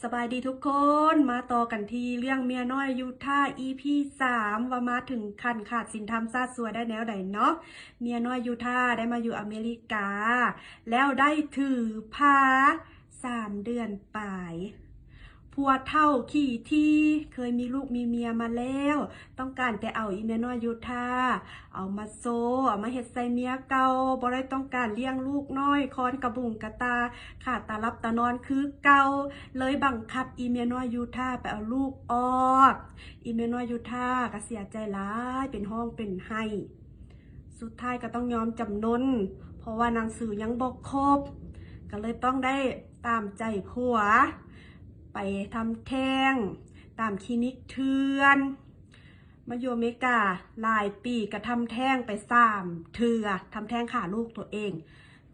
ສະບາຍດີທຸກຄົນ ມາຕໍ່ກັນທີ່ເລື່ອງເມຍນ້ອຍຢູທາ ອີພີສາມ ວ່າມາເຖິງຂັ້ນຂາດສິນທຳຊາດຊົ່ວໄດ້ແນວໃດເນາະ. ເມຍນ້ອຍຢູທາໄດ້ມາຢູ່ອາເມລິກາ ແລ້ວໄດ້ຖືພາສາມເດືອນປາຍ. ຜົວເຖົ້າຂີ້ຖີ່ ເຄີຍມີລູກມີເມຍມາແລ້ວ ຕ້ອງການແຕ່ເອົາອີເມຍນ້ອຍຢູທາ ເອົາມາໂຊ ເອົາມາເຮັດໃສ່ເມຍເກົ່າ ບໍ່ໄດ້ຕ້ອງການລ້ຽງລູກນ້ອຍ ຄອນກະບຸງກະຕາ ຂາດຕາຫຼັບຕານອນຄືເກົ່າ ເລີຍບັງຄັບອີເມຍນ້ອຍຢູທາໄປເອົາລູກອອກ. ອີເມຍນ້ອຍຢູທາກະເສຍໃຈຫຼາຍ ເປັນຮ້ອງເປັນໄຫ້ ສຸດທ້າຍກະຕ້ອງຍອມຈຳນົນ ເພາະວ່າໜັງສືຍັງບໍ່ຄົບ ກະເລີຍຕ້ອງໄດ້ຕາມໃຈຜົວ ໄປທຳແທ້ງຕາມຄລີນິກເຖື່ອນ. ມາຢູ່ອາເມລິກາຫຼາຍປີກະທຳແທ້ງໄປສາມເທື່ອ ທຳແທ້ງຂ້າລູກໂຕເອງ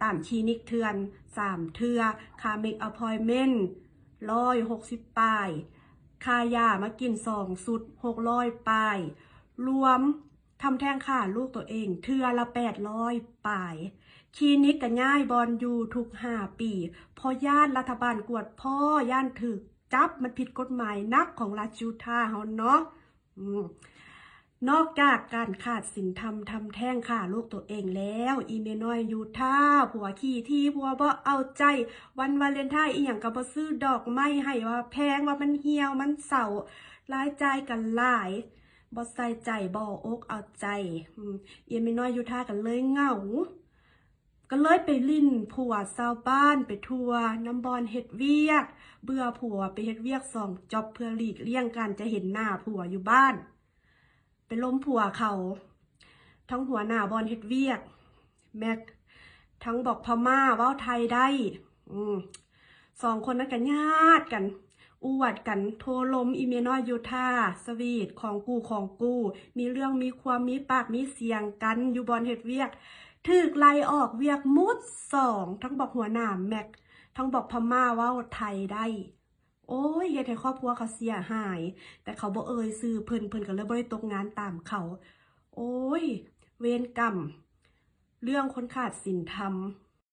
ຕາມຄລີນິກເຖື່ອນສາມເທື່ອ ຄ່າເມກອາພອຍເມັນຮ້ອຍຫົກສິບປາຍ ຄ່າຢາມາກິນສອງຊຸດຫົກຮ້ອຍປາຍ ລວມ ທຳແທ້ງຂ້າລູກໂຕເອງເທື່ອລະແປດຮ້ອຍປາຍ. ຄລີນິກກະຍ້າຍບ່ອນຢູ່ທຸກຫ້າປີ ເພາະຢ້ານລັດຖະບານກວດພໍ້ ຢ້ານຖືກຈັບ ມັນຜິດກົດໝາຍໜັກຂອງລັດຢູທາເຮົາເນາະ. ອືມ ນອກຈາກການຂາດສິນທຳ ທຳແທ້ງຂ້າລູກໂຕເອງແລ້ວ ອີເມຍນ້ອຍຢູທາ ຜົວຂີ້ຖີ່ ຜົວບໍ່ເອົາໃຈ ວັນວາເລນທາຍອີ່ຫຍັງກະບໍ່ຊື້ດອກໄມ້ໃຫ້ ວ່າແພງ ວ່າມັນຫ່ຽວ ມັນເຊົາ ລາຍຈ່າຍກະຫຼາຍ ບໍ່ໃສ່ໃຈ ບໍ່ອົກເອົາໃຈ ອືມ ອີເມຍນ້ອຍຢູທາກະເລີຍເຫງົາ ກະເລີຍໄປຫຼິ້ນຜົວຊາວບ້ານໄປທົ່ວນຳບ່ອນເຮັດວຽກ ເບື່ອຜົວ ໄປເຮັດວຽກສອງຈັອບເພື່ອຫຼີກລ່ຽງການຈະເຫັນໜ້າຜົວຢູ່ບ້ານ ໄປລົມຜົວເຂົາ ທັງຫົວໜ້າບ່ອນເຮັດວຽກ ແມັກ ທັງບອກພະມ້າເວົ້າໄທໄດ້ ອືມ ສອງຄົນນັ້ນກະຍາດກັນ ອວດກັນໂທລົມອີເມຍນ້ອຍຢູທາ ສະຫວີດຂອງກູ່ຂອງກູ່ ມີເລື່ອງມີຄວາມ ມີປາກມີສຽງກັນຢູ່ບ່ອນເຮັດວຽກ ຖືກໄລ່ອອກວຽກໝົດສອງ ທັງບອກຫົວໜ້າແມັກ ທັງບອກພະມ້າເວົ້າໄທໄດ້. ໂອ້ຍ ເຮັດໃຫ້ຄອບຄົວເຂົາເສຍຫາຍ ແຕ່ເຂົາບໍ່ເອີ່ຍຊື່ເພິ່ນ ເພິ່ນກະເລີຍບໍ່ໄດ້ຕົກງານຕາມເຂົາ. ໂອ້ຍ ເວນກຳ ເລື່ອງຄົນຂາດສິນທຳ.